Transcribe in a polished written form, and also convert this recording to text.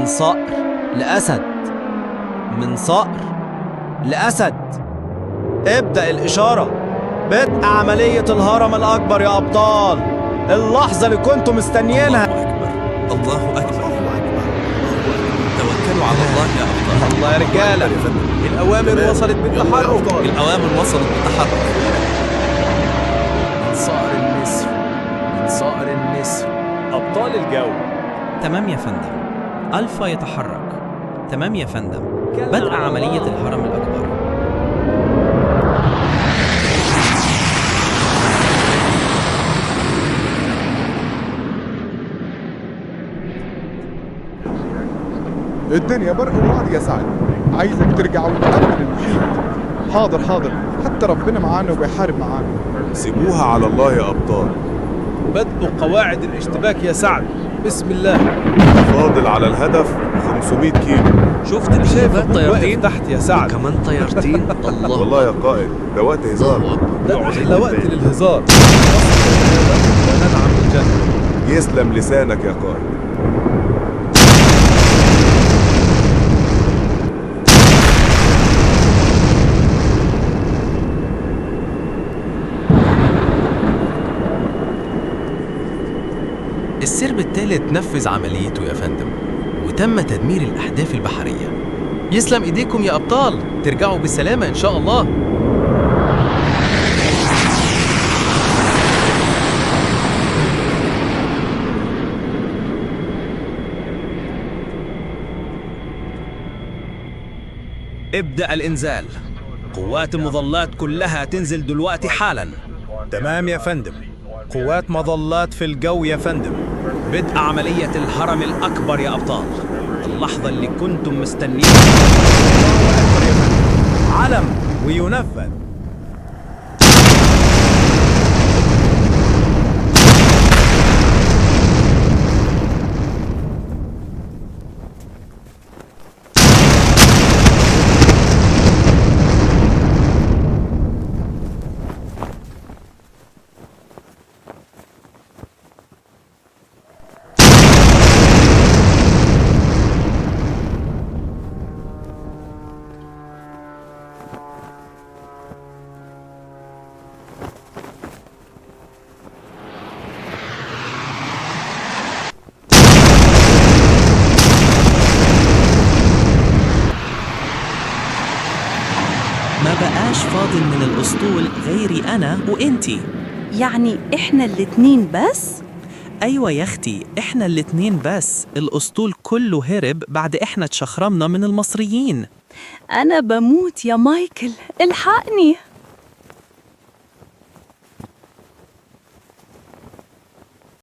من صقر لأسد، من صقر لأسد. ابدأ الإشارة. بدء عملية الهرم الأكبر يا أبطال، اللحظة اللي كنتوا مستنيينها. الله أكبر، الله أكبر، توكلوا على الله يا أبطال. الله يا رجالة، الأوامر وصلت بالتحرك. الأوامر وصلت بالتحرك. من صقر النسر، من صقر النسر، أبطال الجو. تمام يا فندم، ألفا يتحرك. تمام يا فندم، بدء عملية الهرم الأكبر. الدنيا برق ورعد يا سعد، عايزك ترجع وتأمن المحيط. حاضر حاضر، حتى ربنا معانا وبيحارب معانا. سيبوها على الله يا أبطال. بدء قواعد الاشتباك يا سعد، بسم الله. فاضل على الهدف 500 كيلو. شفت أنا شايف الشباب أبوك واقف طيارتين تحت يا سعد. وكمان طيارتين. الله والله يا قائد ده وقت هزار. الله أكبر. ده أحلى وقت للهزار. ندعم الجنة. يسلم لسانك يا قائد. السرب الثالث نفذ عمليته يا فندم، وتم تدمير الأهداف البحرية. يسلم إيديكم يا أبطال، ترجعوا بالسلامة إن شاء الله. ابدأ الإنزال. قوات المظلات كلها تنزل دلوقتي حالا. تمام يا فندم، قوات مظلات في الجو يا فندم. بدء عملية الهرم الأكبر يا أبطال، اللحظة اللي كنتم مستنيينها. الله أكبر يا فندم، علم وينفذ. ما بقاش فاضل من الأسطول غيري أنا وإنتي. يعني إحنا الاتنين بس؟ أيوة يا أختي، إحنا الاتنين بس. الأسطول كله هرب بعد إحنا اتشخرمنا من المصريين. أنا بموت يا مايكل، الحقني.